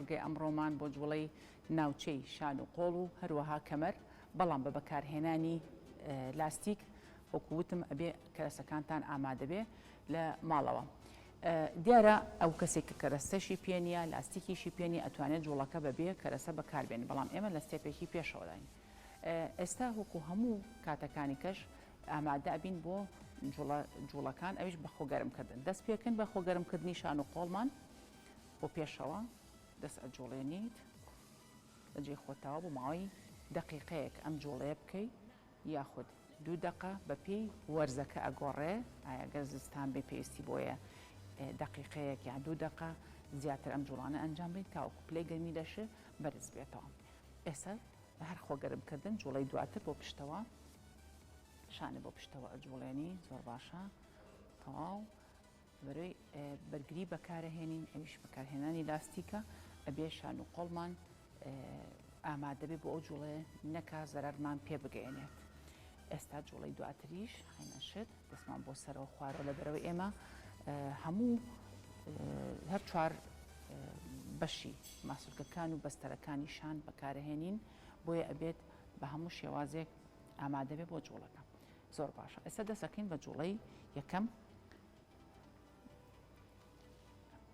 بڕگەی ئەمڕۆمان بۆ جوڵەی ناوچەی شان و قۆڵ و هەروەها کەمەر، بەڵام بە بەکارهێنانی لاستیک، وەکو وتم ئەبێ کەرەسەکانتان ئامادەبێ لە ماڵەوە. دیارە ئەو کەسێک کە کەرەستەشی پێ نییە، لاستیکیشی پێ نییە ئەتوانێت جوڵەکە بەبێ کەرەسە بەکاربێنێ، بەڵام ئێمە لە step ێکی پێشەوەداین. ئێستا وەکو هەموو کاتەکانی کەش ئامادە ئەبین بۆ جوڵە جوڵەکان ئەویش بە خۆگەرم کردن دەست پێکن بە خۆگەرم کردنی شان و قۆڵمان بۆ پێشەوە دەست ئەجوڵێنیت لە جێی خۆتەوە بۆ ماوەی دەقیقەیەک ئەم جوڵەیە بکەی یاخود دوو دەقە بە پێی وەرزەکە ئەگۆڕێ ئایا گەر زستان بێ پێویستی بۆیە دەقیقەیەک یان دوو دەقە زیاتر ئەم جوڵانە ئەنجام بین تاوەکو پلەی گەرمی لەش بەرز بێتەوە ئێستا هەر خۆگەرم کردن جوڵەی دواتر بۆ پشتەوە شانە بۆ پشتەوە ئەجوڵێنی زۆر باشە تەواو بەرەی بەرگری بەکارەهێنین ئەویش بەکارهێنانی لاستیکە ئەبێ شان و قۆڵمان ئامادەبێ بۆ ئەو جوڵەیە نەکا زەرەرمان پێ بگەیەنێت ئێستا جوڵەی دواتریش هەمان شت دەستمان بۆ سەرەوە خوارەوە لە بەرەوەی ئێمە هەموو هەر چوار بەشی ماسولکەکان و بەستەرەکانی شان بەکارهێنین بۆیە ئەبێت بە هەموو شێوازێک ئامادەبێ بۆ جوڵەکە زۆر باشە ئێستا دەسەکەین بە جوڵەی یەکەم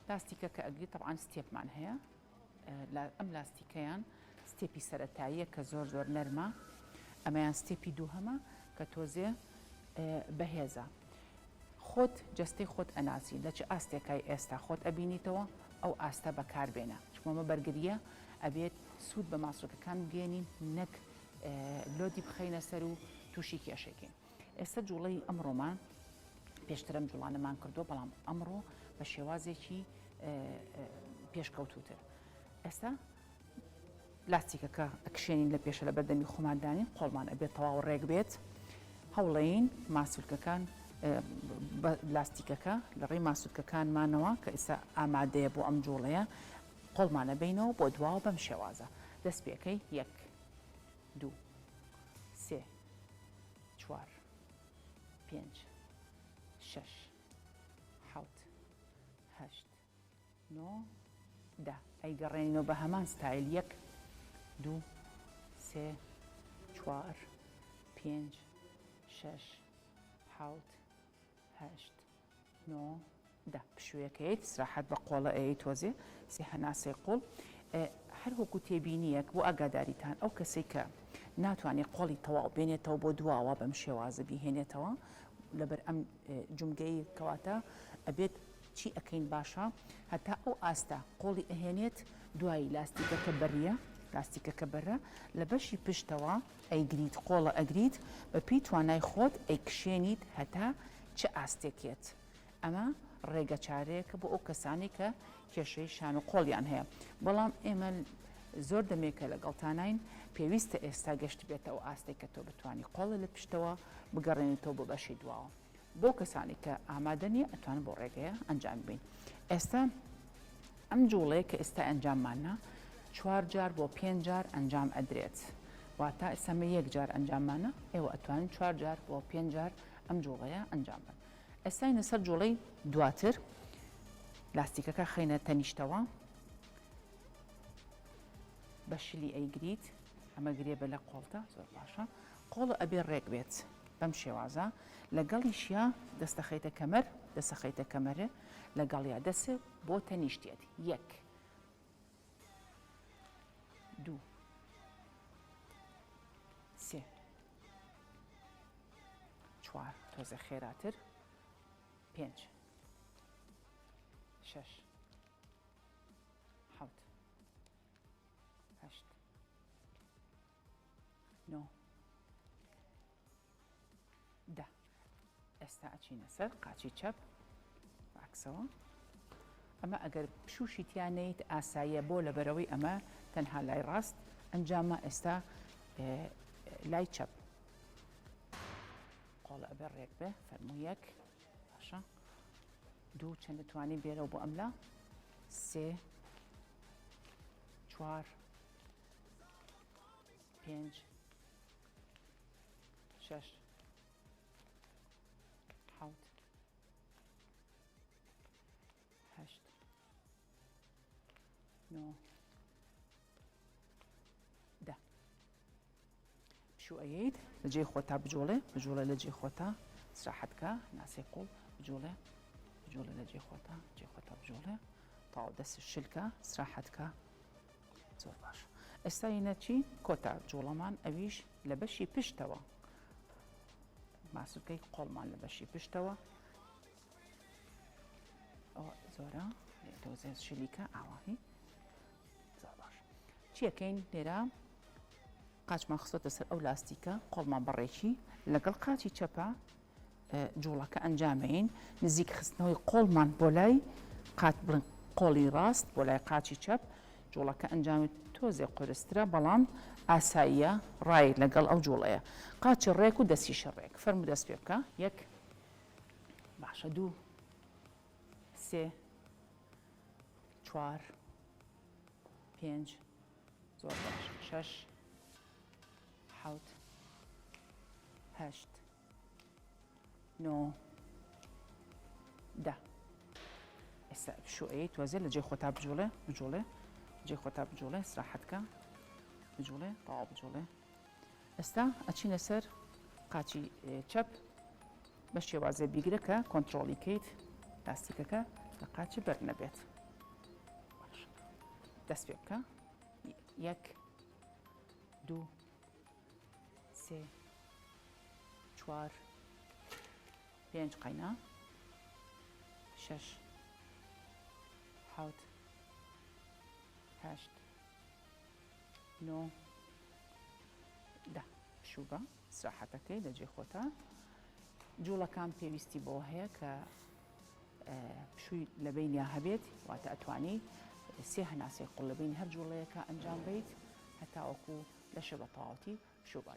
لاستیکە کە ئەگری تەبعەن step مان هەیە ئەم لاستیکەیان step ی سەرەتاییە کە زۆر زۆر نەرمە ئەمەیان step ی دووهەمە کە تۆزێ بەهێزە خۆت جەستەی خۆت ئەناسی لە چ ئاستێکای ئێستا خۆت ئەبینیتەوە ئەو ئاستە بەکار بێنە چونکە ئەمە بەرگرییە ئەبێت سوود بە ماسولکەکان بگەیەنین نەک load ی بخەینە سەر و تووشی کێشەکەین ئێستا جوڵەی ئەمڕۆمان پێشتر ئەم جوڵانەمان کردووە بەڵام ئەمڕۆ بە شێوازێکی پێشکەوتوتر ئێستا لاستیکەکە ئەکشێنین لە پێشە لە بەردەمی خۆمان دانین قۆڵمان ئەبێت تەواو ڕێک بێت هەوڵین ماسولکەکان لاستیکەکە لە ڕێی ماسولکەکانمانەوە کە ئێستا ئامادەیە بۆ ئەم جوڵەیە قۆڵمانە بینەوە بۆ دواوە بەم شێوازە دەست پێکەی یەک دوو سێ چوار پێنج شەش حەوت هەشت نۆ دە ئەیگەڕێنینەوە بە هەمان ستایل یەک دوو سێ چوار پێنج شەش حەوت هەشت نۆ دە پشوویەکەیت ئیسراحەت بە قۆڵە ئەیەی تۆزێ سێ هەناسەی قوڵ هەر وەکو تێبینیەک بۆ ئاگاداریتان ئەو کەسەی کە ناتوانێت قۆڵی تەواو بێنێتەوە بۆ دواوە بەم شێوازە بیهێنێتەوە لەبەر ئەم جومگەی کەواتە ئەبێت چی ئەکەین باشە هەتا ئەو ئاستە قۆڵی ئەهێنێت دوایی لاستیکەکە بەریە لاستیکەکە بەرە لە بەشی پشتەوە ئەیگریت قۆڵە ئەگریت بە پێی توانای خۆت ئەیکشێنیت هەتا چ ئاستێکێت ئەمە ڕێگە چارەیەکە بۆ ئەو کەسانەی کە کێشەی شان و قۆڵیان هەیە بەڵام ئێمە زۆر دەمێکە لەگەڵتانین پێویستە ئێستا گەشتبێتە ئەو ئاستێک کە تۆ بتانی قۆڵە لە پشتەوە بگەڕێنیتەوە بۆ بەشی دواوە بۆ کەسانی کە ئامادە نییە ئەتوانن بۆ ڕێگەیە ئەنجام بین ئێستا ئەم جوڵەیە کە ئێستا ئەنجامماننا چوار جار بۆ پێنج جار ئەنجام ئەدرێت واتە ئێستا مە یەک جار ئەنجاممانە ئێوە ئەتوانن چوار جار بۆ پێنج جار ئەم جوڵەیە ئەنجام بن ئێستاینە سەر جوڵەی دواتر لاستیکەکە خەینە تەنیشتەوە بە شلی ئەیگریت ئەمە گرێ بە لە قۆڵتە زۆر باشە قۆڵە ئەبێ ڕێک بێت بەم شێوازە لەگەڵیشیا دەستەخەیتە کەمەر دەسەخەیتە کەمەرە لەگەڵیا دەسێ بۆ تەنیشتێت یەک دوو سێ چوار تۆزە خێراتر پێنج شەش حەوت هەشت نۆ دە ئێستا ئەچینە سەر قاچی چەپ عکسەوە ئەمە ئەگەر پشوشی تیا نەیت ئاساییە بۆ لەبەرەوەی ئەمە تەنها لای ڕاست ئەنجامە ئێستا لای چەپ قۆڵە ئەبێ ڕێک بێ فەرموو یەک باشە دوو چەند دەتوانی بێرەوە بۆ ئەملا سێ چوار پێنج شەش حەوت هەشت نۆ. پشوو ئەیەیت لە جێی خۆتا بجوڵێ بجوڵێ لە جێی خۆتا سراحەت کە ناسەی قوڵ بجوڵێ بجوڵێ لە جێی خۆتا جێ خۆتا بجوڵێ تاو دەست شلکە سراحەت کە زۆر باش ئێستا ینە چی کۆتا جوڵەمان ئەویش لە بەشی پشتەوە ماسولکەی قۆڵمان لە بەشی پشتەوە ئەوە زۆرە تۆزێ شلیکە ئاواهی زۆر باش چیەکەین لێرە قاچمان خستۆتە سەر ئەو لاستیکە قۆڵمان بەڕێکی لەگەڵ قاچی چەپە جوڵەکە ئەنجامەین نزیک خستنەوەی قۆڵمان بۆ لای قات بڵێن قۆڵی ڕاست بۆ لای قاچی چەپ جوڵەکە ئەنجامی تۆزێ قورسترە بەڵام ئاساییە ڕای لەگەڵ ئەو جوڵەیە قاچی ڕێک و دەستیشی ڕێک فەرموو دەست پێ بکە یەک باشە دوو سێ چوار پێنج زۆر باش شەش حەوت هەشت نۆ دە ئێستا پشوو ئەی تۆزێ لە جێ خۆتا بجوڵێ بجوڵێ جێ خۆتا بجوڵێ سراحەتکە بجوڵێ تەواو بجوڵێ ئێستا ئەچینە سەر قاچی چەپ بە شێوازێ بیگرە کە کۆنتترۆڵی کەیت لاستیکەکە لە قاچی بەر نەبێت دەست پێ بکە یەک دوو سێ چوار پێنج قەینا شەش حەوت هەشت نۆ دە پشوو بە سراحەتەکەی لە جێ خۆتا جوڵەکان پێویستی بۆ هەیە کە پشووی لە بینیا هەبێت واتە ئەتوانی سێ هەناسەی قوڵ لە بین هەر جوڵەیەکە ئەنجام بیت هەتاوەکو لەشە بە تەواوەتی پشوو بات.